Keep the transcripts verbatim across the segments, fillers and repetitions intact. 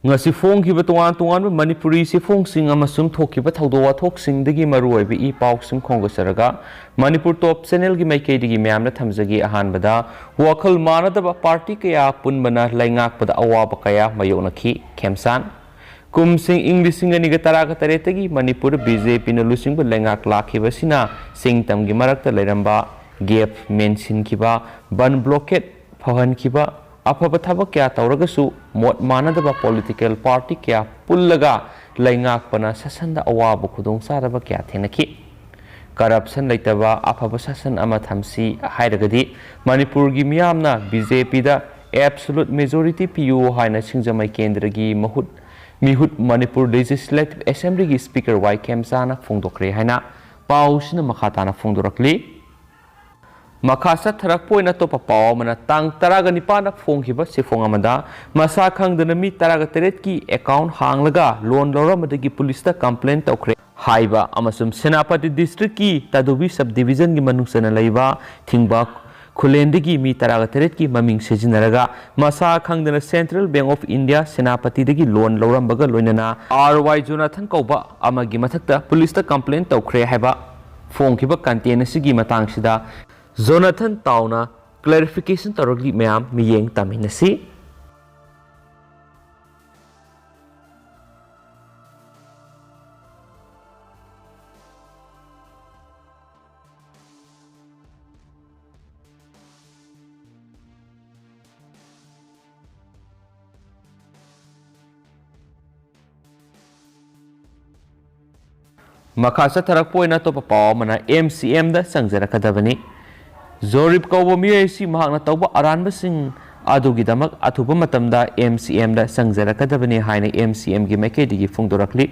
ꯉꯁꯤ ꯐꯣꯡꯈꯤꯕ ꯇꯣꯉꯥꯟ ꯇꯣꯉꯥꯟꯕ ꯃꯅꯤꯄꯨꯔꯤ ꯆꯦꯐꯣꯡꯁꯤꯡ ꯑꯃꯁꯨꯡ ꯊꯣꯛꯈꯤꯕ ꯊꯧꯗꯣꯛ ꯋꯥꯊꯣꯛꯁꯤꯡꯗꯒꯤ ꯃꯔꯨꯑꯣꯏꯕ ꯏ ꯄꯥꯎꯁꯤꯡ ꯈꯣꯝꯒꯠꯆꯔꯒ ꯃꯅꯤꯄꯨꯔ ꯇꯣꯞ ꯆꯦꯅꯦꯜꯒꯤ ꯃꯥꯏꯀꯩꯗꯒꯤ ꯃꯌꯥꯝꯗ ꯊꯝꯖꯒꯦ꯫ ꯑꯍꯥꯟꯕꯗ, ꯋꯥꯈꯜ ꯃꯥꯟꯅꯗꯕ ꯄꯥꯔꯇꯤ ꯀꯌꯥ ꯄꯨꯟꯕꯅ ꯂꯩꯉꯥꯛꯄꯗ ꯑꯋꯥꯕ ꯀꯌꯥ ꯃꯥꯌꯣꯛꯅꯈꯤ꯫ ꯈꯦꯝꯁꯥꯟ꯫ ꯀꯨꯝꯁꯤꯡ ꯏꯪ ꯂꯤꯁꯤꯡ ꯑꯅꯤꯒ ꯇꯔꯥꯒ ꯇꯔꯦꯠꯇꯒꯤ ꯃꯅꯤꯄꯨꯔꯗ ꯕꯤ ꯖꯦ ꯄꯤꯅ ꯂꯨꯆꯤꯡꯕ ꯂꯩꯉꯥꯛ ꯂꯥꯛꯈꯤꯕꯁꯤꯅ ꯁꯤꯡꯇꯝꯒꯤ ꯃꯔꯛꯇ ꯂꯩꯔꯝꯕ ꯒꯦꯞ ꯃꯦꯟꯁꯤꯟꯈꯤꯕ, ꯕꯟ ꯕ꯭ꯂꯣꯀꯦꯠ ꯐꯍꯟꯈꯤꯕ, ꯑꯐꯕ ꯊꯕꯛ ꯀꯌꯥ ꯇꯧꯔꯒꯁꯨ ꯃꯣꯠ ꯃꯥꯟꯅꯗꯕ ꯄꯣꯂꯤꯇꯤꯀꯦꯜ ꯄꯥꯔꯇꯤ ꯀꯌꯥ ꯄꯨꯜꯂꯒ ꯂꯩꯉꯥꯛꯄꯅ ꯁꯥꯁꯟꯗ ꯑꯋꯥꯕ ꯈꯨꯗꯣꯡꯆꯥꯗꯕ ꯀꯌꯥ ꯊꯦꯡꯅꯈꯤ꯫ ꯀꯔꯞꯁꯟ ꯂꯩꯇꯕ ꯑꯐꯕ ꯁꯥꯁꯟ ꯑꯃ ꯊꯝꯁꯤ ꯍꯥꯏꯔꯒꯗꯤ ꯃꯅꯤꯄꯨꯔꯒꯤ ꯃꯤꯌꯥꯝꯅ ꯕꯤ ꯖꯦ ꯄꯤꯗ ꯑꯦꯕꯁꯣꯂꯨꯠ ꯃꯦꯖꯣꯔꯤꯇꯤ ꯄꯤꯌꯨ ꯍꯥꯏꯅ ꯁꯤꯡꯖꯃꯩ ꯀꯦꯟꯗ꯭ꯔꯒꯤ ꯃꯍꯨꯠ ꯃꯤꯍꯨꯠ ꯃꯅꯤꯄꯨꯔ ꯂꯦꯖꯤꯁꯂꯦꯇꯤꯚ ꯑꯦꯁꯦꯝꯕ꯭ꯂꯤꯒꯤ ꯁ꯭ꯄꯤꯀꯔ ꯋꯥꯏ ꯈꯦꯝꯆꯥꯅ ꯐꯣꯡꯗꯣꯛꯈ꯭ꯔꯦ ꯍꯥꯏꯅ ꯄꯥꯎꯁꯤꯅ ꯃꯈꯥ ꯇꯥꯅ ꯐꯣꯡꯗꯣꯔꯛꯂꯤ꯫ ꯃꯈꯥ ꯆꯠꯊꯔꯛꯄ ꯑꯣꯏꯅ ꯑꯇꯣꯞꯄ ꯄꯥꯎ ꯑꯃꯅ, ꯇꯥꯡ ꯇꯔꯥꯒ ꯅꯤꯄꯥꯟꯗ ꯐꯣꯡꯈꯤꯕ ꯆꯦꯐꯣꯡ ꯑꯃꯗ ꯃꯁꯥ ꯈꯪꯗꯅ ꯃꯤ ꯇꯔꯥꯒ ꯇꯔꯦꯠꯀꯤ ꯑꯦꯀꯥꯎꯟ ꯍꯥꯡꯂꯒ ꯂꯣꯟ ꯂꯧꯔꯝꯕꯗꯒꯤ ꯄꯨꯂꯤꯁꯇ ꯀꯝꯄ꯭ꯂꯦꯟ ꯇꯧꯈ꯭ꯔꯦ ꯍꯥꯏꯕ ꯑꯃꯁꯨꯡ ꯁꯦꯅꯥꯄꯇꯤ ꯗꯤꯁꯇ꯭ꯔꯤꯛꯀꯤ ꯇꯥꯗꯨꯕꯤ ꯁꯕ ꯗꯤꯕꯤꯖꯟꯒꯤ ꯃꯅꯨꯡ ꯆꯟꯅ ꯂꯩꯕ ꯊꯤꯡꯕ ꯈꯨꯂꯦꯟꯗꯒꯤ ꯃꯤ ꯇꯔꯥꯒ ꯇꯔꯦꯠꯀꯤ ꯃꯃꯤꯡ ꯁꯤꯖꯤꯟꯅꯔꯒ ꯃꯁꯥ ꯈꯪꯗꯅ ꯁꯦꯟꯇ꯭ꯔꯦꯜ ꯕꯦꯡꯛ ꯑꯣꯐ ꯏꯟꯗꯤꯌꯥ ꯁꯦꯅꯥꯄꯇꯤꯗꯒꯤ ꯂꯣꯟ ꯂꯧꯔꯝꯕꯒ ꯂꯣꯏꯅꯅ ꯑꯥꯔ ꯋꯥꯏ ꯖꯣꯅꯥꯊꯟ ꯀꯧꯕ ꯑꯃꯒꯤ ꯃꯊꯛꯇ ꯄꯨꯂꯤꯁꯇ ꯀꯝꯄ꯭ꯂꯦꯟ ꯇꯧꯈ꯭ꯔꯦ ꯍꯥꯏꯕ ꯐꯣꯡꯈꯤꯕ ꯀꯟꯇꯦꯟ ꯑꯁꯤꯒꯤ ꯃꯇꯥꯡꯁꯤꯗ ꯖꯣꯅꯥꯊꯟ ꯇꯥꯎꯅ ꯀ꯭ꯂꯦꯔꯤꯐꯤꯀꯦꯁꯟ ꯇꯧꯔꯛꯂꯤ꯫ ꯃꯌꯥꯝ ꯃꯤꯠꯌꯦꯡ ꯇꯝꯃꯤꯟꯅꯁꯤ꯫ ꯃꯈꯥ ꯆꯠꯊꯔꯛꯄ ꯑꯣꯏꯅ ꯑꯇꯣꯞꯄ ꯄꯥꯎ ꯑꯃꯅ ꯑꯦꯝ ꯁꯤ ꯑꯦꯝꯗ ꯆꯪꯖꯔꯛꯀꯗꯕꯅꯤ꯫ ꯖꯣꯔꯤꯞ ꯀꯧꯕ ꯃꯤꯑꯣꯏ ꯑꯁꯤ ꯃꯍꯥꯛꯅ ꯇꯧꯕ ꯑꯔꯥꯟꯕꯁꯤꯡ ꯑꯗꯨꯒꯤꯗꯃꯛ ꯑꯊꯨꯕ ꯃꯇꯝꯗ ꯑꯦꯝ ꯁꯤ ꯑꯦꯝꯗ ꯆꯪꯖꯔꯛꯀꯗꯕꯅꯤ ꯍꯥꯏꯅ ꯑꯦꯝ ꯁꯤ ꯑꯦꯝꯒꯤ ꯃꯥꯏꯀꯩꯗꯒꯤ ꯐꯣꯡꯗꯣꯔꯛꯂꯤ꯫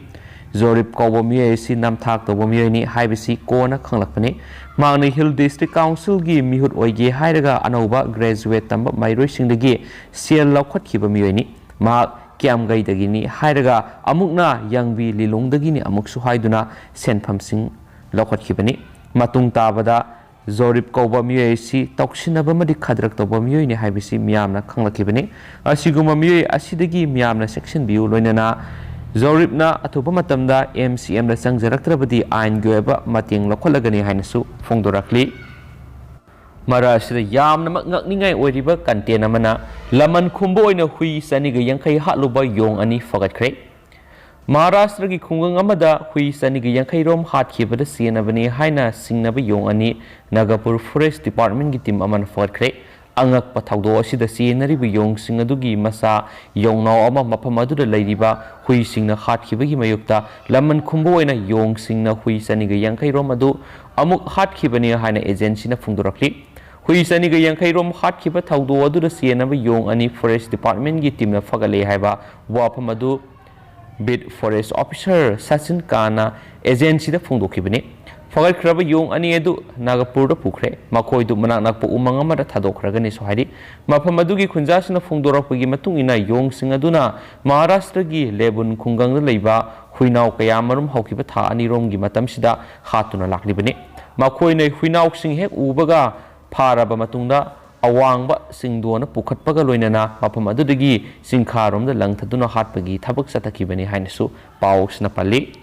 ꯖꯣꯔꯤꯞ ꯀꯧꯕ ꯃꯤꯑꯣꯏ ꯑꯁꯤ ꯅꯝꯊꯥꯛ ꯇꯧꯕ ꯃꯤꯑꯣꯏꯅꯤ ꯍꯥꯏꯕꯁꯤ ꯀꯣꯟꯅ ꯈꯪꯂꯛꯄꯅꯤ꯫ ꯃꯍꯥꯛꯅ ꯍꯤꯜ ꯗꯤꯁꯇ꯭ꯔꯤꯛ ꯀꯥꯎꯟꯁꯤꯜꯒꯤ ꯃꯤꯍꯨꯠ ꯑꯣꯏꯒꯦ ꯍꯥꯏꯔꯒ ꯑꯅꯧꯕ ꯒ꯭ꯔꯦꯖꯨꯋꯦꯠ ꯇꯝꯕ ꯃꯍꯩꯔꯣꯏꯁꯤꯡꯗꯒꯤ ꯁꯦꯜ ꯂꯧꯈꯠꯈꯤꯕ ꯃꯤꯑꯣꯏꯅꯤ꯫ ꯃꯍꯥꯛ ꯀ꯭ꯌꯥꯝꯒꯩꯗꯒꯤꯅꯤ ꯍꯥꯏꯔꯒ ꯑꯃꯨꯛꯅ ꯌꯥꯡꯕꯤ ꯂꯤꯂꯣꯡꯗꯒꯤꯅꯤ ꯑꯃꯨꯛꯁꯨ ꯍꯥꯏꯗꯨꯅ ꯁꯦꯟꯐꯝꯁꯤꯡ ꯂꯧꯈꯠꯈꯤꯕꯅꯤ꯫ ꯃꯇꯨꯡ ꯇꯥꯕꯗ ꯖꯣꯔꯤꯞ ꯀꯧꯕ ꯃꯤꯑꯣꯏ ꯑꯁꯤ ꯇꯧꯁꯤꯟꯅꯕ ꯑꯃꯗꯤ ꯈꯗ꯭ꯔꯛ ꯇꯧꯕ ꯃꯤꯑꯣꯏꯅꯤ ꯍꯥꯏꯕꯁꯤ ꯃꯤꯌꯥꯝꯅ ꯈꯪꯂꯛꯈꯤꯕꯅꯤ꯫ ꯑꯁꯤꯒꯨꯝꯕ ꯃꯤꯑꯣꯏ ꯑꯁꯤꯗꯒꯤ ꯃꯤꯌꯥꯝꯅ ꯆꯦꯛꯁꯤꯟꯕꯤꯌꯨ, ꯂꯣꯏꯅꯅ ꯖꯣꯔꯤꯞꯅ ꯑꯊꯨꯕ ꯃꯇꯝꯗ ꯑꯦꯝ ꯁꯤ ꯑꯦꯝꯗ ꯆꯪꯖꯔꯛꯇ꯭ꯔꯕꯗꯤ ꯑꯥꯏꯟꯒꯤ ꯑꯣꯏꯕ ꯃꯇꯦꯡ ꯂꯧꯈꯠꯂꯒꯅꯤ ꯍꯥꯏꯅꯁꯨ ꯐꯣꯡꯗꯣꯔꯛꯂꯤ꯫ ꯃꯔꯛ ꯑꯁꯤꯗ ꯌꯥꯝꯅꯃꯛ ꯉꯛꯅꯤꯡꯉꯥꯏ ꯑꯣꯏꯔꯤꯕ content ꯑꯃꯅ ꯂꯃꯟ ꯈꯨꯝꯕ ꯑꯣꯏꯅ ꯍꯨꯏ ꯆꯅꯤꯒ ꯌꯥꯡꯈꯩ ꯍꯥꯠꯂꯨꯕ ꯌꯣꯡ ꯑꯅꯤ ꯐꯒꯠꯈ꯭ꯔꯦ꯫ ꯃꯍꯥꯔꯥꯁꯇ꯭ꯔꯒꯤ ꯈꯨꯡꯒꯪ ꯑꯃꯗ ꯍꯨꯏ ꯆꯅꯤꯒ ꯌꯥꯡꯈꯩ ꯔꯣꯝ ꯍꯥꯠꯈꯤꯕꯗ ꯆꯦꯟꯅꯕꯅꯤ ꯍꯥꯏꯅ ꯆꯤꯡꯅꯕ ꯌꯣꯡ ꯑꯅꯤ ꯅꯥꯒꯥꯄꯨꯔ Forest Department ꯀꯤ team ꯑꯃꯅ ꯐꯒꯠꯈ꯭ꯔꯦ꯫ ꯑꯉꯛꯄ ꯊꯧꯗꯣꯛ ꯑꯁꯤꯗ ꯆꯦꯟꯅꯔꯤꯕ ꯌꯣꯡꯁꯤꯡ ꯑꯗꯨꯒꯤ ꯃꯆꯥ ꯌꯣꯡꯅꯥꯎ ꯑꯃ ꯃꯐꯝ ꯑꯗꯨꯗ ꯂꯩꯔꯤꯕ ꯍꯨꯏꯁꯤꯡꯅ ꯍꯥꯠꯈꯤꯕꯒꯤ ꯃꯥꯌꯣꯛꯇ ꯂꯃꯟ ꯈꯨꯝꯕ ꯑꯣꯏꯅ ꯌꯣꯡꯁꯤꯡꯅ ꯍꯨꯏ ꯆꯅꯤꯒ ꯌꯥꯡꯈꯩ ꯔꯣꯝ ꯑꯗꯨ ꯑꯃꯨꯛ ꯍꯥꯠꯈꯤꯕꯅꯤ ꯍꯥꯏꯅ agency ꯅ ꯐꯣꯡꯗꯣꯔꯛꯂꯤ꯫ ꯍꯨꯏ ꯆꯅꯤꯒ ꯌꯥꯡꯈꯩ ꯔꯣꯝ ꯍꯥꯠꯈꯤꯕ ꯊꯧꯗꯣꯛ ꯑꯗꯨꯗ ꯆꯦꯟꯅꯕ ꯌꯣꯡ ꯑꯅꯤ Forest Department ꯀꯤ team ꯅ ꯐꯒꯠꯂꯦ ꯍꯥꯏꯕ ꯋꯥꯐꯝ ꯑꯗꯨ Beat Forest Officer ꯁꯆꯤꯟ ꯀꯥꯟꯅ agency ꯗ ꯐꯣꯡꯗꯣꯛꯈꯤꯕꯅꯤ꯫ ꯐꯒꯠꯈ꯭ꯔꯕ ꯌꯣꯡ ꯑꯅꯤ ꯑꯗꯨ ꯅꯥꯒꯥꯄꯨꯔꯗ ꯄꯨꯈ꯭ꯔꯦ꯫ ꯃꯈꯣꯏꯗꯨ ꯃꯅꯥꯛ ꯅꯛꯄ ꯎꯃꯪ ꯑꯃꯗ ꯊꯥꯗꯣꯛꯈ꯭ꯔꯒꯅꯤꯁꯨ ꯍꯥꯏꯔꯤ꯫ ꯃꯐꯝ ꯑꯗꯨꯒꯤ ꯈꯨꯟꯖꯥꯁꯤꯡꯅ ꯐꯣꯡꯗꯣꯔꯛꯄꯒꯤ ꯃꯇꯨꯡ ꯏꯟꯅ, ꯌꯣꯡꯁꯤꯡ ꯑꯗꯨꯅ ꯃꯍꯥꯔꯥꯁꯇ꯭ꯔꯒꯤ ꯂꯦꯕꯨꯟ ꯈꯨꯡꯒꯪꯗ ꯂꯩꯕ ꯍꯨꯏꯅꯥꯎ ꯀꯌꯥ ꯃꯔꯨꯝ ꯍꯧꯈꯤꯕ ꯊꯥ ꯑꯅꯤꯔꯣꯝꯒꯤ ꯃꯇꯝꯁꯤꯗ ꯍꯥꯠꯇꯨꯅ ꯂꯥꯛꯂꯤꯕꯅꯤ꯫ ꯃꯈꯣꯏꯅ ꯍꯨꯏꯅꯥꯎꯁꯤꯡ ꯍꯦꯛ ꯎꯕꯒ ꯐꯥꯔꯕ ꯃꯇꯨꯡꯗ ꯑꯋꯥꯡꯕ ꯆꯤꯡꯗꯣꯟꯅ ꯄꯨꯈꯠꯄꯒ ꯂꯣꯏꯅꯅ ꯃꯐꯝ ꯑꯗꯨꯗꯒꯤ ꯆꯤꯡꯈꯥꯔꯣꯝꯗ ꯂꯪꯊꯗꯨꯅ ꯍꯥꯠꯄꯒꯤ ꯊꯕꯛ ꯆꯠꯊꯈꯤꯕꯅꯤ ꯍꯥꯏꯅꯁꯨ ꯄꯥꯎꯁꯤꯅ ꯄꯜꯂꯤ꯫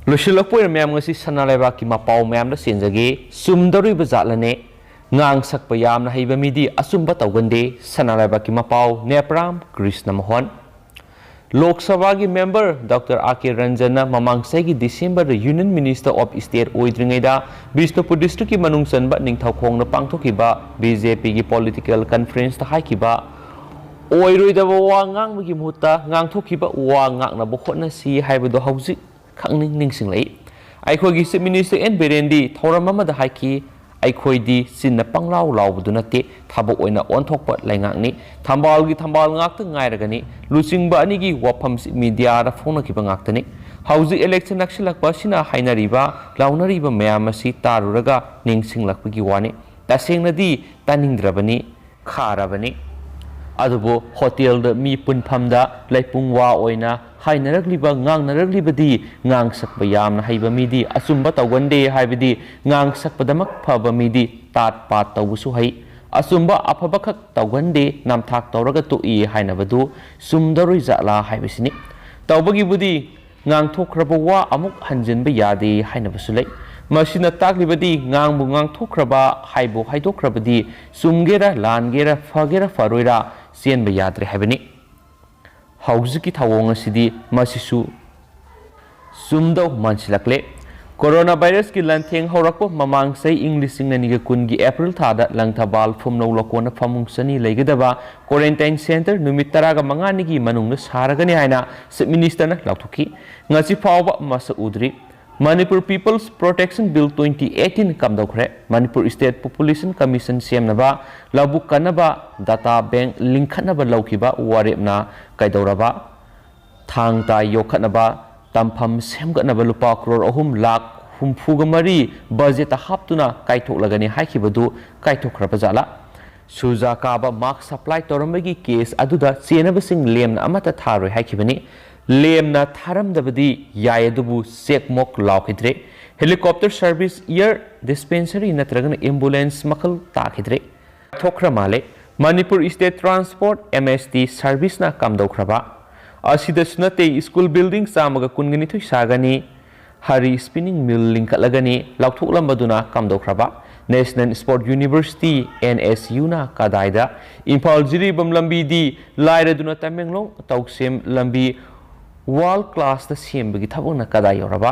ꯂꯣꯏꯁꯤꯜꯂꯛꯄ ꯑꯣꯏꯅ ꯃꯌꯥꯝ ꯉꯁꯤ ꯁꯅꯥ ꯂꯩꯕꯥꯛꯀꯤ ꯃꯄꯥꯎ ꯃꯌꯥꯝꯗ ꯆꯦꯟꯖꯒꯦ꯫ ꯆꯨꯝꯗꯧꯔꯤꯕ ꯖꯥꯠꯂꯅꯦ? ꯉꯥꯡ ꯁꯛꯄ ꯌꯥꯝꯅ ꯍꯩꯕ ꯃꯤꯗꯤ ꯑꯆꯨꯝꯕ ꯇꯧꯒꯟꯗꯦ꯫ ꯁꯅꯥ ꯂꯩꯕꯥꯛꯀꯤ ꯃꯄꯥꯎ, ꯅꯦꯄ꯭ꯔꯥꯝ ꯀ꯭ꯔꯤꯁꯅ ꯃꯣꯍꯟ꯫ ꯂꯣꯛ ꯁꯚꯥꯒꯤ member Doctor R K ꯔꯟꯖꯟꯅ ꯃꯃꯥꯡ ꯆꯍꯤꯒꯤ December the Union Minister of State ꯑꯣꯏꯗ꯭ꯔꯤꯉꯩꯗ Bishnupur district ꯀꯤ ꯃꯅꯨꯡ ꯆꯟꯕ ꯅꯤꯡꯊꯧꯈꯣꯡꯗ ꯄꯥꯡꯊꯣꯛꯈꯤꯕ B J P ꯒꯤ political conference ꯇ ꯍꯥꯏꯈꯤꯕ, "ꯑꯣꯏꯔꯣꯏꯗꯕ ꯋꯥ ꯉꯥꯡꯕꯒꯤ ꯃꯍꯨꯠꯇ ꯉꯥꯡꯊꯣꯛꯈꯤꯕ ꯋꯥ ꯉꯥꯛꯅꯕ ꯍꯣꯠꯅꯁꯤ" ꯍꯥꯏꯕꯗꯨ ꯍꯧꯖꯤꯛ ꯈꯪꯅꯤꯡ ꯅꯤꯡꯁꯤꯡꯂꯛꯏ꯫ ꯑꯩꯈꯣꯏꯒꯤ Chief Minister N ꯕꯤꯔꯦꯟꯗꯤ ꯊꯧꯔꯝ ꯑꯃꯗ ꯍꯥꯏꯈꯤ, "ꯑꯩꯈꯣꯏꯗꯤ ꯆꯤꯟꯅ ꯄꯪꯂꯥꯎ ꯂꯥꯎꯕꯗꯨ ꯅꯠꯇꯦ, ꯊꯕꯛ ꯑꯣꯏꯅ ꯑꯣꯟꯊꯣꯛꯄ ꯂꯩꯉꯥꯛꯅꯤ꯫ ꯊꯝꯕꯥꯜꯒꯤ ꯊꯝꯕꯥꯜ ꯉꯥꯛꯇ ꯉꯥꯏꯔꯒꯅꯤ꯫ ꯂꯨꯆꯤꯡꯕ ꯑꯅꯤꯒꯤ ꯋꯥꯐꯝꯁꯤ media ꯗ ꯐꯣꯡꯅꯈꯤꯕ ꯉꯥꯛꯇꯅꯤ꯫ ꯍꯧꯖꯤꯛ election ꯅꯛꯁꯤꯜꯂꯛꯄ ꯑꯁꯤꯅ ꯍꯥꯏꯅꯔꯤꯕ, ꯂꯥꯎꯅꯔꯤꯕ ꯃꯌꯥꯝ ꯑꯁꯤ ꯇꯥꯔꯨꯔꯒ ꯅꯤꯡꯁꯤꯡꯂꯛꯄꯒꯤ ꯋꯥꯅꯤ꯫ ꯇꯁꯦꯡꯅꯗꯤ ꯇꯥꯅꯤꯡꯗ꯭ꯔꯕꯅꯤ, ꯈꯥꯔꯕꯅꯤ"꯫ ꯑꯗꯨꯕꯨ ꯍꯣꯇꯦꯜꯗ ꯃꯤ ꯄꯨꯟꯐꯝꯗ ꯂꯩꯄꯨꯡ ꯋꯥ ꯑꯣꯏꯅ ꯍꯥꯏꯅꯔꯛꯂꯤꯕ, ꯉꯥꯡꯅꯔꯛꯂꯤꯕꯗꯤ ꯉꯥꯡꯁꯛꯄ ꯌꯥꯝꯅ ꯍꯩꯕ ꯃꯤꯗꯤ ꯑꯆꯨꯝꯕ ꯇꯧꯒꯟꯗꯦ ꯍꯥꯏꯕꯗꯤ ꯉꯥꯡꯁꯛꯄꯗꯃꯛ ꯐꯕ ꯃꯤꯗꯤ ꯇꯥꯠ ꯄꯥꯠ ꯇꯧꯕꯁꯨ ꯍꯩ, ꯑꯆꯨꯝꯕ ꯑꯐꯕꯈꯛ ꯇꯧꯒꯟꯗꯦ, ꯅꯝꯊꯥꯛ ꯇꯧꯔꯒ ꯇꯣꯛꯏ ꯍꯥꯏꯅꯕꯗꯨ ꯆꯨꯝꯗꯧꯔꯤꯖꯥꯠꯂꯥ ꯍꯥꯏꯕꯁꯤꯅꯤ꯫ ꯇꯧꯕꯒꯤꯕꯨꯗꯤ ꯉꯥꯡꯊꯣꯛꯈ꯭ꯔꯕ ꯋꯥ ꯑꯃꯨꯛ ꯍꯟꯖꯤꯟꯕ ꯌꯥꯗꯦ ꯍꯥꯏꯅꯕꯁꯨ ꯂꯩ꯫ ꯃꯁꯤꯅ ꯇꯥꯛꯂꯤꯕꯗꯤ ꯉꯥꯡꯕꯨ ꯉꯥꯡꯊꯣꯛꯈ꯭ꯔꯕ, ꯍꯥꯏꯕꯨ ꯍꯥꯏꯗꯣꯛꯈ꯭ꯔꯕꯗꯤ ꯆꯨꯝꯒꯦꯔꯥ ꯂꯥꯟꯒꯦꯔꯥ ꯐꯒꯦꯔꯥ ꯐꯔꯣꯏꯔꯥ ꯆꯦꯟꯕ ꯌꯥꯗ꯭ꯔꯦ ꯍꯥꯏꯕꯅꯤ꯫ ꯍꯧꯖꯤꯛꯀꯤ ꯊꯧꯑꯣꯡ ꯑꯁꯤꯗꯤ ꯃꯁꯤꯁꯨ ꯆꯨꯝꯗꯧ ꯃꯥꯟꯁꯤꯜꯂꯛꯂꯦ꯫ ꯀꯣꯔꯣꯅꯥ ꯚꯥꯏꯔꯁꯀꯤ ꯂꯥꯟꯊꯦꯡ ꯍꯧꯔꯛꯄ ꯃꯃꯥꯡ ꯆꯍꯤ ꯏꯪ ꯂꯤꯁꯤꯡ ꯑꯅꯤꯒ ꯀꯨꯟꯒꯤ ꯑꯦꯄ꯭ꯔꯤꯜ ꯊꯥꯗ ꯂꯪꯊꯕꯥꯜ ꯐꯨꯝꯂꯧ ꯂꯣꯀꯣꯟꯅ ꯐꯃꯨꯡ ꯆꯅꯤ ꯂꯩꯒꯗꯕ ꯀ꯭ꯋꯥꯔꯦꯟꯇꯥꯏꯟ ꯁꯦꯟꯇꯔ ꯅꯨꯃꯤꯠ ꯇꯔꯥꯒ ꯃꯉꯥꯅꯤꯒꯤ ꯃꯅꯨꯡꯗ ꯁꯥꯔꯒꯅꯤ ꯍꯥꯏꯅ ꯆꯤꯐ ꯃꯤꯅꯤꯁꯇꯔꯅ ꯂꯥꯎꯊꯣꯛꯈꯤ꯫ ꯉꯁꯤ ꯐꯥꯎꯕ ꯃꯁꯛ ꯎꯗ꯭ꯔꯤ꯫ Manipur people's protection bill twenty eighteen ꯀꯝꯗꯧꯈ꯭ꯔꯦ? ꯃꯅꯤꯄꯨꯔ ꯁ꯭ꯇꯦꯠ ꯄꯣꯄꯨꯂꯦꯁꯟ ꯀꯃꯤꯁꯟ ꯁꯦꯝꯅꯕ, ꯂꯧꯕꯨꯛ ꯀꯟꯅꯕ, ꯗꯥꯇꯥ ꯕꯦꯡꯛ ꯂꯤꯡꯈꯠꯅꯕ ꯂꯧꯈꯤꯕ ꯋꯥꯔꯦꯞꯅ ꯀꯩꯗꯧꯔꯕ? ꯊꯥꯡ ꯇꯥ ꯌꯣꯛꯈꯠꯅꯕ ꯇꯝꯐꯝ ꯁꯦꯝꯒꯠꯅꯕ ꯂꯨꯄꯥ ꯀ꯭ꯔꯣꯔ ꯑꯍꯨꯝ ꯂꯥꯈ ꯍꯨꯝꯐꯨꯒ ꯃꯔꯤ ꯕꯖꯦꯠꯇ ꯍꯥꯞꯇꯨꯅ ꯀꯥꯏꯊꯣꯛꯂꯒꯅꯤ ꯍꯥꯏꯈꯤꯕꯗꯨ ꯀꯥꯏꯊꯣꯛꯈ꯭ꯔꯕ ꯖꯥꯠꯂꯥ? ꯁꯨꯖꯥ ꯀꯥꯕ ꯃꯥꯛ ꯁꯄ꯭ꯂꯥꯏ ꯇꯧꯔꯝꯕꯒꯤ ꯀꯦꯁ ꯑꯗꯨꯗ ꯆꯦꯟꯅꯕꯁꯤꯡ ꯂꯦꯝꯅ ꯑꯃꯠꯇ ꯊꯥꯔꯣꯏ ꯍꯥꯏꯈꯤꯕꯅꯤ꯫ ꯂꯦꯝꯅ ꯊꯥꯔꯝꯗꯕꯗꯤ ꯌꯥꯏ, ꯑꯗꯨꯕꯨ ꯆꯦꯛ ꯃꯣꯛ ꯂꯥꯎꯈꯤꯗ꯭ꯔꯦ꯫ ꯍꯦꯂꯤꯀꯣꯞꯇꯔ ꯁꯔꯚꯤꯁ, ꯏꯌꯔ ꯗꯤꯁꯄꯦꯟꯁꯔꯤ ꯅꯠꯇ꯭ꯔꯒꯅ ꯑꯦꯝꯕꯨꯂꯦꯟꯁ ꯃꯈꯜ ꯇꯥꯈꯤꯗ꯭ꯔꯦ꯫ ꯊꯣꯛꯈ꯭ꯔ ꯃꯥꯜꯂꯦ꯫ Manipur state transport, M S T, ꯁꯔꯚꯤꯁꯅ ꯀꯝꯗꯧꯈ꯭ꯔꯕ? ꯑꯁꯤꯗꯁꯨ ꯅꯠꯇꯦ, ꯁ꯭ꯀꯨꯜ ꯕꯤꯜꯗꯤꯡ ꯆꯥꯝꯃꯒ ꯀꯨꯟꯒ ꯅꯤꯊꯣꯏ ꯁꯥꯒꯅꯤ, ꯍꯔꯤ ꯁ꯭ꯄꯤꯅꯤꯡ ꯃꯤꯜ ꯂꯤꯡꯈꯠꯂꯒꯅꯤ, ꯂꯥꯎꯊꯣꯛꯂꯝꯕꯗꯨꯅ ꯀꯝꯗꯧꯈ꯭ꯔꯕ? National sport university, N S ꯌꯨꯅ ꯀꯗꯥꯏꯗ? ꯏꯝꯐꯥꯜ ꯖꯤꯔꯤꯕꯥꯝ ꯂꯝꯕꯤꯗꯤ ꯂꯥꯏꯔꯗꯨꯅ ꯇꯃꯦꯡꯂꯣꯡ ꯇꯧꯁꯦꯝ ꯂꯝꯕꯤ ꯋꯥꯔꯜ ꯀ꯭ꯂꯥꯁꯇ ꯁꯦꯝꯕꯒꯤ ꯊꯕꯛꯅ ꯀꯗꯥꯏ ꯌꯧꯔꯕ?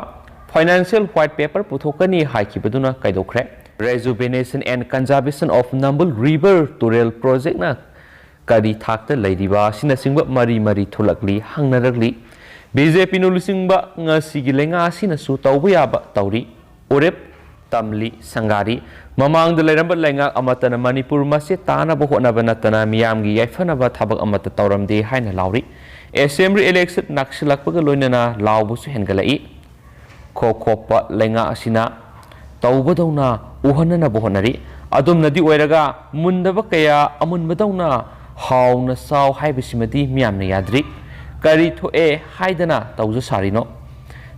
ꯐꯥꯏꯅꯥꯟꯁꯤꯌꯦꯜ ꯋꯥꯏꯠ ꯄꯦꯄꯔ ꯄꯨꯊꯣꯛꯀꯅꯤ ꯍꯥꯏꯈꯤꯕꯗꯨꯅ ꯀꯩꯗꯧꯈ꯭ꯔꯦ? Rejuvenation and Conservation of Nambul River ꯇꯨꯔꯦꯜ ꯄ꯭ꯔꯣꯖꯦꯛꯅ ꯀꯔꯤ ꯊꯥꯛꯇ ꯂꯩꯔꯤꯕ ꯑꯁꯤꯅꯆꯤꯡꯕ ꯃꯔꯤ ꯃꯔꯤ ꯊꯣꯛꯂꯛꯂꯤ, ꯍꯪꯅꯔꯛꯂꯤ꯫ ꯕꯤ ꯖꯦ ꯄꯤꯅ ꯂꯨꯆꯤꯡꯕ ꯉꯁꯤꯒꯤ ꯂꯩꯉꯥꯛ ꯑꯁꯤꯅꯁꯨ ꯇꯧꯕ ꯌꯥꯕ ꯇꯧꯔꯤ꯫ ꯎꯔꯤꯞ ꯇꯝꯂꯤ ꯁꯪꯒꯥꯔꯤ꯫ ꯃꯃꯥꯡꯗ ꯂꯩꯔꯝꯕ ꯂꯩꯉꯥꯛ ꯑꯃꯠꯇꯅ ꯃꯅꯤꯄꯨꯔ ꯃꯆꯦꯠ ꯇꯥꯅꯕ ꯍꯣꯠꯅꯕ ꯅꯠꯇꯅ ꯃꯤꯌꯥꯝꯒꯤ ꯌꯥꯏꯐꯅꯕ ꯊꯕꯛ ꯑꯃꯠꯇ ꯇꯧꯔꯝꯗꯦ ꯍꯥꯏꯅ ꯂꯥꯎꯔꯤ꯫ ꯑꯦꯁꯦꯝꯕ꯭ꯂꯤ ꯏꯂꯦꯛꯁꯟ ꯅꯛꯁꯤꯜꯂꯛꯄꯒ ꯂꯣꯏꯅꯅ ꯂꯥꯎꯕꯁꯨ ꯍꯦꯟꯒꯠꯂꯛꯏ꯫ ꯈꯣꯞ ꯈꯣꯞꯄ ꯂꯩꯉꯥꯛ ꯑꯁꯤꯅ ꯇꯧꯕꯗꯧꯅ ꯎꯍꯟꯅꯅꯕ ꯍꯣꯠꯅꯔꯤ꯫ ꯑꯗꯨꯝꯅꯗꯤ ꯑꯣꯏꯔꯒ ꯃꯨꯟꯗꯕ ꯀꯌꯥ ꯑꯃꯨꯟꯕꯗꯧꯅ ꯍꯥꯎꯅ ꯆꯥꯎ ꯍꯥꯏꯕꯁꯤꯃꯗꯤ ꯃꯤꯌꯥꯝꯅ ꯌꯥꯗ꯭ꯔꯤ꯫ ꯀꯔꯤ ꯊꯣꯛꯑꯦ ꯍꯥꯏꯗꯅ ꯇꯧꯖ ꯁꯥꯔꯤꯅꯣ?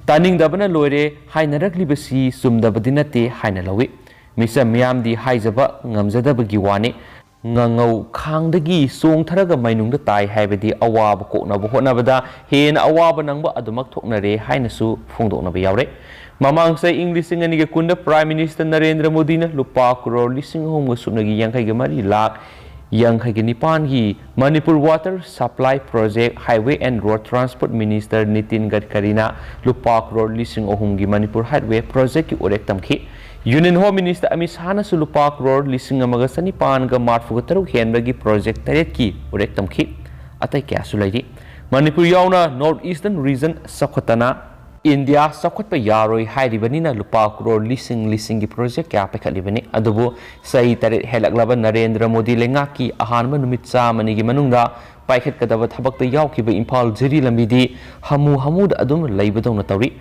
ꯇꯥꯅꯤꯡꯗꯕꯅ ꯂꯣꯏꯔꯦ ꯍꯥꯏꯅꯔꯛꯂꯤꯕꯁꯤ ꯆꯨꯝꯗꯕꯗꯤ ꯅꯠꯇꯦ ꯍꯥꯏꯅ ꯂꯧꯏ꯫ ꯃꯤꯆꯝ ꯃꯤꯌꯥꯝꯗꯤ ꯍꯥꯏꯖꯕ ꯉꯝꯖꯗꯕꯒꯤ ꯋꯥꯅꯤ꯫ ꯉꯥꯉꯧ ꯈꯥꯡꯗꯒꯤ ꯆꯣꯡꯊꯔꯒ ꯃꯩꯅꯨꯡꯗ ꯇꯥꯏ ꯍꯥꯏꯕꯗꯤ ꯑꯋꯥꯕ ꯀꯣꯛꯅꯕ ꯍꯣꯠꯅꯕꯗ ꯍꯦꯟꯅ ꯑꯋꯥꯕ ꯅꯪꯕ ꯑꯗꯨꯃꯛ ꯊꯣꯛꯅꯔꯦ ꯍꯥꯏꯅꯁꯨ ꯐꯣꯡꯗꯣꯛꯅꯕ ꯌꯥꯎꯔꯦ꯫ ꯃꯃꯥꯡ ꯆꯍꯤ ꯏꯪ ꯂꯤꯁꯤꯡ ꯑꯅꯤꯒ ꯀꯨꯟꯗ Prime Minister ꯅꯔꯦꯟꯗ꯭ꯔ ꯃꯣꯗꯤꯅ ꯂꯨꯄꯥ ꯀ꯭ꯔꯣꯔ ꯂꯤꯁꯤꯡ ꯑꯍꯨꯝꯒ ꯁꯨꯞꯅꯒꯤ ꯌꯥꯡꯈꯩꯒ ꯃꯔꯤ lakh ꯌꯥꯡꯈꯩꯒ ꯅꯤꯄꯥꯟꯒꯤ Manipur Water Supply Project, Highway and Road Transport Minister Nitin ꯒꯗꯀꯔꯤꯅ ꯂꯨꯄꯥ ꯀ꯭ꯔꯣꯔ ꯂꯤꯁꯤꯡ ꯑꯍꯨꯝꯒꯤ Manipur Highway Projectꯀꯤ ꯎꯔꯦꯛ ꯇꯝꯈꯤ꯫ Union Home Minister ꯑꯃꯤꯠ ꯁꯥꯍꯅꯁꯨ ꯂꯨꯄꯥ ꯀ꯭ꯔꯣꯔ ꯂꯤꯁꯤꯡ ꯑꯃꯒ ꯆꯅꯤꯄꯥꯟꯒ ꯃꯔꯤꯐꯨꯒ ꯇꯔꯨꯛ ꯍꯦꯟꯕꯒꯤ project ꯇꯔꯦꯠꯀꯤ ꯎꯔꯦꯛ ꯇꯝꯈꯤ꯫ ꯑꯇꯩ ꯀꯌꯥꯁꯨ ꯂꯩꯔꯤ꯫ ꯃꯅꯤꯄꯨꯔ ꯌꯥꯎꯅ North Eastern Region ꯆꯥꯎꯈꯠꯇꯅ ꯏꯟꯗꯤꯌꯥ ꯆꯥꯎꯈꯠꯄ ꯌꯥꯔꯣꯏ ꯍꯥꯏꯔꯤꯕꯅꯤꯅ ꯂꯨꯄꯥ ꯀ꯭ꯔꯣꯔ ꯂꯤꯁꯤꯡ ꯂꯤꯁꯤꯡꯒꯤ project ꯀꯌꯥ ꯄꯥꯏꯈꯠꯂꯤꯕꯅꯤ꯫ ꯑꯗꯨꯕꯨ ꯆꯍꯤ ꯇꯔꯦꯠ ꯍꯦꯜꯂꯛꯂꯕ ꯅꯔꯦꯟꯗ꯭ꯔ ꯃꯣꯗꯤ ꯂꯩꯉꯥꯛꯀꯤ ꯑꯍꯥꯟꯕ ꯅꯨꯃꯤꯠ ꯆꯥꯝꯃꯅꯤꯒꯤ ꯃꯅꯨꯡꯗ ꯄꯥꯏꯈꯠꯀꯗꯕ ꯊꯕꯛꯇ ꯌꯥꯎꯈꯤꯕ ꯏꯝꯐꯥꯜ ꯖꯤꯔꯤ ꯂꯝꯕꯤꯗꯤ ꯍꯃꯨ ꯍꯃꯨꯗ ꯑꯗꯨꯝ ꯂꯩꯕꯗꯧꯅ ꯇꯧꯔꯤ꯫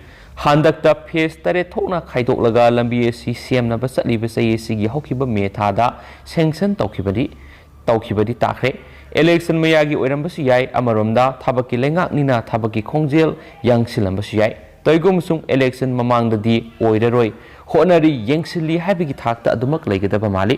ꯍꯟꯗꯛꯇ phase ꯇꯔꯦꯠ ꯊꯣꯛꯅ ꯈꯥꯏꯗꯣꯛꯂꯒ ꯂꯝꯕꯤ ꯑꯁꯤ ꯁꯦꯝꯅꯕ ꯆꯠꯂꯤꯕ ꯆꯍꯤ ꯑꯁꯤꯒꯤ ꯍꯧꯈꯤꯕ ꯃꯦ ꯊꯥꯗ sanction ꯇꯧꯈꯤꯕꯅꯤ꯫ ꯇꯧꯈꯤꯕꯗꯤ ꯇꯥꯈ꯭ꯔꯦ꯫ Election ꯃꯌꯥꯒꯤ ꯑꯣꯏꯔꯝꯕꯁꯨ ꯌꯥꯏ꯫ ꯑꯃꯔꯣꯝꯗ ꯊꯕꯛꯀꯤ ꯂꯩꯉꯥꯛꯅꯤꯅ ꯊꯕꯛꯀꯤ ꯈꯣꯡꯖꯦꯜ ꯌꯥꯡꯁꯤꯜꯂꯝꯕꯁꯨ ꯌꯥꯏ꯫ ꯀꯔꯤꯒꯨꯝꯕꯁꯨꯡ election ꯃꯃꯥꯡꯗꯗꯤ ꯑꯣꯏꯔꯔꯣꯏ, ꯍꯣꯠꯅꯔꯤ, ꯌꯦꯡꯁꯤꯜꯂꯤ ꯍꯥꯏꯕꯒꯤ ꯊꯥꯛꯇ ꯑꯗꯨꯃꯛ ꯂꯩꯒꯗꯕ ꯃꯥꯜꯂꯤ꯫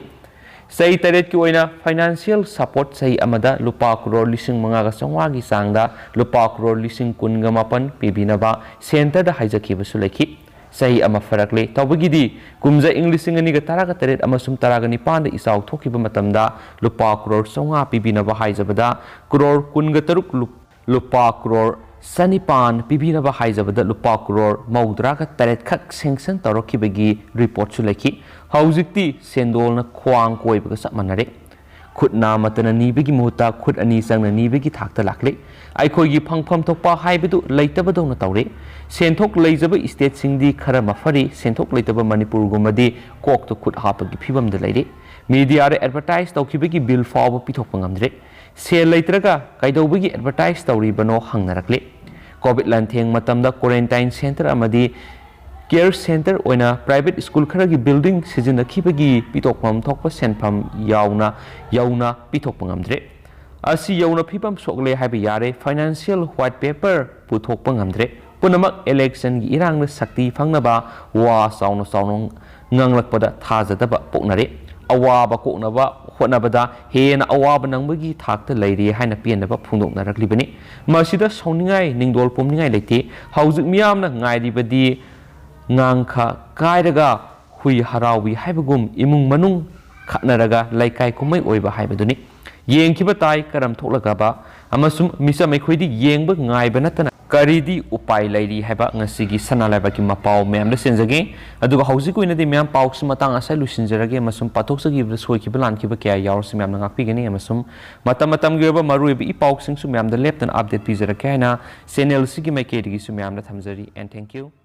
ꯆꯍꯤ ꯇꯔꯦꯠꯀꯤ ꯑꯣꯏꯅ financial support ꯆꯍꯤ ꯑꯃꯗ ꯂꯨꯄꯥ ꯀ꯭ꯔꯣꯔ ꯂꯤꯁꯤꯡ ꯃꯉꯥꯒ ꯆꯥꯝꯃꯉꯥꯒꯤ ꯆꯥꯡꯗ ꯂꯨꯄꯥ ꯀ꯭ꯔꯣꯔ ꯂꯤꯁꯤꯡ ꯀꯨꯟꯒ ꯃꯥꯄꯟ ꯄꯤꯕꯤꯅꯕ centreꯗ ꯍꯥꯏꯖꯈꯤꯕꯁꯨ ꯂꯩꯈꯤ꯫ ꯆꯍꯤ ꯑꯃ ꯐꯔꯛꯂꯦ꯫ ꯇꯧꯕꯒꯤꯗꯤ ꯀꯨꯝꯖꯥ ꯏꯪ ꯂꯤꯁꯤꯡ ꯑꯅꯤꯒ ꯇꯔꯥꯒ ꯇꯔꯦꯠ ꯑꯃꯁꯨꯡ ꯇꯔꯥꯒ ꯅꯤꯄꯥꯟꯗ ꯏꯆꯥꯎ ꯊꯣꯛꯈꯤꯕ ꯃꯇꯝꯗ ꯂꯨꯄꯥ ꯀ꯭ꯔꯣꯔ ꯆꯥꯝꯃꯉꯥ ꯄꯤꯕꯤꯅꯕ ꯍꯥꯏꯖꯕꯗ ꯀ꯭ꯔꯣꯔ ꯀꯨꯟꯒ ꯇꯔꯨꯛ ꯂꯨꯞ-, ꯂꯨꯄꯥ ꯀ꯭ꯔꯣꯔ ꯆꯅꯤꯄꯥꯟ ꯄꯤꯕꯤꯅꯕ ꯍꯥꯏꯖꯕꯗ ꯂꯨꯄꯥ ꯀ꯭ꯔꯣꯔ ꯃꯧꯗ꯭ꯔꯥꯒ ꯇꯔꯦꯠ ꯈꯛ sanction ꯇꯧꯔꯛꯈꯤꯕꯒꯤ reportꯁꯨ ꯂꯩꯈꯤ꯫ ꯍꯧꯖꯤꯛꯇꯤ ꯁꯦꯟꯗꯣꯜꯅ ꯈ꯭ꯋꯥꯡ ꯀꯣꯏꯕꯒ ꯆꯞ ꯃꯥꯟꯅꯔꯦ꯫ ꯈꯨꯠ ꯅꯥꯃꯠꯇꯅ ꯅꯤꯕꯒꯤ ꯃꯍꯨꯠꯇ ꯈꯨꯠ ꯑꯅꯤ ꯆꯪꯅ ꯅꯤꯕꯒꯤ ꯊꯥꯛꯇ ꯂꯥꯛꯂꯦ꯫ ꯑꯩꯈꯣꯏꯒꯤ ꯐꯪꯐꯝ ꯊꯣꯛꯄ ꯍꯥꯏꯕꯗꯨ ꯂꯩꯇꯕꯗꯧꯅ ꯇꯧꯔꯦ꯫ ꯁꯦꯟꯊꯣꯛ ꯂꯩꯖꯕ stateꯁꯤꯡꯗꯤ ꯈꯔ ꯃꯐꯔꯤ, ꯁꯦꯟꯊꯣꯛ ꯂꯩꯇꯕ ꯃꯅꯤꯄꯨꯔꯒꯨꯝꯕꯗꯤ ꯀꯣꯛꯇ ꯈꯨꯠ ꯍꯥꯞꯄꯒꯤ ꯐꯤꯚꯝꯗ ꯂꯩꯔꯦ꯫ Mediaꯗ advertise ꯇꯧꯈꯤꯕꯒꯤ bill ꯐꯥꯎꯕ ꯄꯤꯊꯣꯛꯄ ꯉꯝꯗ꯭ꯔꯦ꯫ ꯁꯦꯜ ꯂꯩꯇ꯭ꯔꯒ ꯀꯩꯗꯧꯕꯒꯤ advertise ꯇꯧꯔꯤꯕꯅꯣ ꯍꯪꯅꯔꯛꯂꯦ꯫ Covid ꯂꯥꯟꯊꯦꯡ ꯃꯇꯝꯗ quarantine centre ꯑꯃꯗꯤ care centre ꯑꯣꯏꯅ private school ꯈꯔꯒꯤ building ꯁꯤꯖꯤꯟꯅꯈꯤꯕꯒꯤ ꯄꯤꯊꯣꯛꯐꯝ ꯊꯣꯛꯄ ꯁꯦꯟꯐꯝ ꯌꯥꯎꯅ, ꯌꯧꯅ ꯄꯤꯊꯣꯛꯄ ꯉꯝꯗ꯭ꯔꯦ꯫ ꯑꯁꯤ ꯌꯧꯅ ꯐꯤꯕꯝ ꯁꯣꯛꯂꯦ ꯍꯥꯏꯕ ꯌꯥꯔꯦ꯫ Financial white paper ꯄꯨꯊꯣꯛꯄ ꯉꯝꯗ꯭ꯔꯦ꯫ ꯄꯨꯝꯅꯃꯛ election ꯒꯤ ꯏꯔꯥꯡꯗ ꯁꯛꯇꯤ ꯐꯪꯅꯕ ꯋꯥ ꯆꯥꯎꯅ ꯆꯥꯎꯅ ꯉꯥꯡꯂꯛꯄꯗ ꯊꯥꯖꯗꯕ ꯄꯣꯛꯅꯔꯦ꯫ ꯑꯋꯥꯕ ꯀꯣꯛꯅꯕ ꯍꯣꯠꯅꯕꯗ ꯍꯦꯟꯅ ꯑꯋꯥꯕ ꯅꯪꯕꯒꯤ ꯊꯥꯛꯇ ꯂꯩꯔꯦ ꯍꯥꯏꯅ ꯄꯦꯟꯗꯕ ꯐꯣꯡꯗꯣꯛꯅꯔꯛꯂꯤꯕꯅꯤ꯫ ꯃꯁꯤꯗ ꯁꯥꯎꯅꯤꯡꯉꯥꯏ, ꯅꯤꯡꯗꯣꯜ ꯄꯨꯝꯅꯤꯡꯉꯥꯏ ꯂꯩꯇꯦ꯫ ꯍꯧꯖꯤꯛ ꯃꯤꯌꯥꯝꯅ ꯉꯥꯏꯔꯤꯕꯗꯤ ꯉꯥꯡꯈ ꯀꯥꯏꯔꯒ ꯍꯨꯏ ꯍꯔꯥꯎꯏ ꯍꯥꯏꯕꯒꯨꯝ ꯏꯃꯨꯡ ꯃꯅꯨꯡ ꯈꯠꯅꯔꯒ ꯂꯩꯀꯥꯏ ꯀꯨꯝꯍꯩ ꯑꯣꯏꯕ ꯍꯥꯏꯕꯗꯨꯅꯤ꯫ ꯌꯦꯡꯈꯤꯕ ꯇꯥꯏ ꯀꯔꯝ ꯊꯣꯛꯂꯒꯕ ꯑꯃꯁꯨꯡ ꯃꯤꯆꯝ ꯑꯩꯈꯣꯏꯗꯤ ꯌꯦꯡꯕ ꯉꯥꯏꯕ ꯅꯠꯇꯅ ꯀꯔꯤꯗꯤ ꯎꯄꯥꯏ ꯂꯩꯔꯤ ꯍꯥꯏꯕ ꯉꯁꯤꯒꯤ ꯁꯅꯥ ꯂꯩꯕꯥꯛꯀꯤ ꯃꯄꯥꯎ ꯃꯌꯥꯝꯗ ꯆꯦꯟꯖꯒꯦ꯫ ꯑꯗꯨꯒ ꯍꯧꯖꯤꯛꯀꯤ ꯑꯣꯏꯅꯗꯤ ꯃꯌꯥꯝ ꯄꯥꯎꯁꯤ ꯃꯇꯥꯡ ꯑꯁꯤꯗ ꯂꯣꯏꯁꯤꯟꯖꯔꯒꯦ ꯑꯃꯁꯨꯡ ꯄꯥꯊꯣꯛꯆꯈꯤꯕꯗ ꯁꯣꯏꯈꯤꯕ ꯂꯥꯟꯈꯤꯕ ꯀꯌꯥ ꯌꯥꯎꯔꯁꯨ ꯃꯌꯥꯝꯅ ꯉꯥꯛꯄꯤꯒꯅꯤ ꯑꯃꯁꯨꯡ ꯃꯇꯝ ꯃꯇꯝꯒꯤ ꯑꯣꯏꯕ ꯃꯔꯨꯑꯣꯏꯕ ꯏ ꯄꯥꯎꯁꯤꯡꯁꯨ ꯃꯌꯥꯝꯗ ꯂꯦꯞꯇꯅ update ꯄꯤꯖꯔꯛꯀꯦ ꯍꯥꯏꯅ channel ꯁꯤꯒꯤ ꯃꯥꯏꯀꯩꯗꯒꯤꯁꯨ ꯃꯌꯥꯝꯗ ꯊꯝꯖꯔꯤ꯫ And thank you꯫